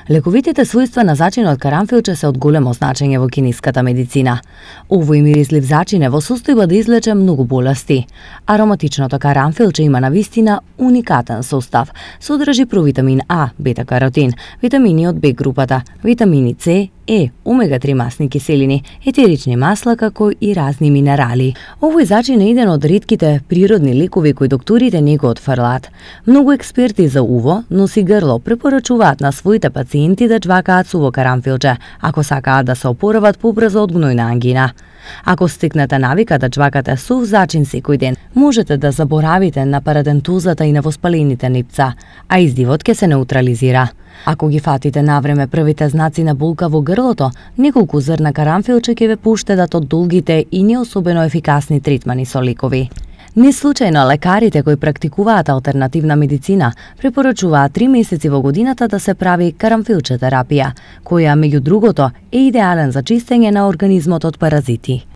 Лековитите својства на зачинот карамфилче се од големо значење во кинеската медицина. Овој мирислив зачин е во состојба да излече многу болести. Ароматичното карамфилче има навистина уникатен состав. Содржи провитамин А, бета-каротин, витамини од Б групата, витамини С, Е, омега-3 масни киселини, етерични масла, како и разни минерали. Овој зачин е еден од ретките природни лекови кои докторите не го отфрлаат. Многу експерти за уво, носи грло, препорачуваат на своите пациенти да џвакаат суво карамфилче, ако сакаат да се опорават побрзо од гнојна ангина. Ако стекнете навика да џвакате сув зачин секој ден, можете да заборавите на парадентозата и на воспалените нипца, а издивот ќе се неутрализира. Ако ги фатите навреме првите знаци на болка во грлото, неколку зрна карамфилче ќе ве поштедат од долгите и не особено ефикасни третмани со лекови. Не случајно лекарите кои практикуваат алтернативна медицина препорачуваат 3 месеци во годината да се прави карамфилче терапија, која меѓу другото е идеален за чистење на организмот од паразити.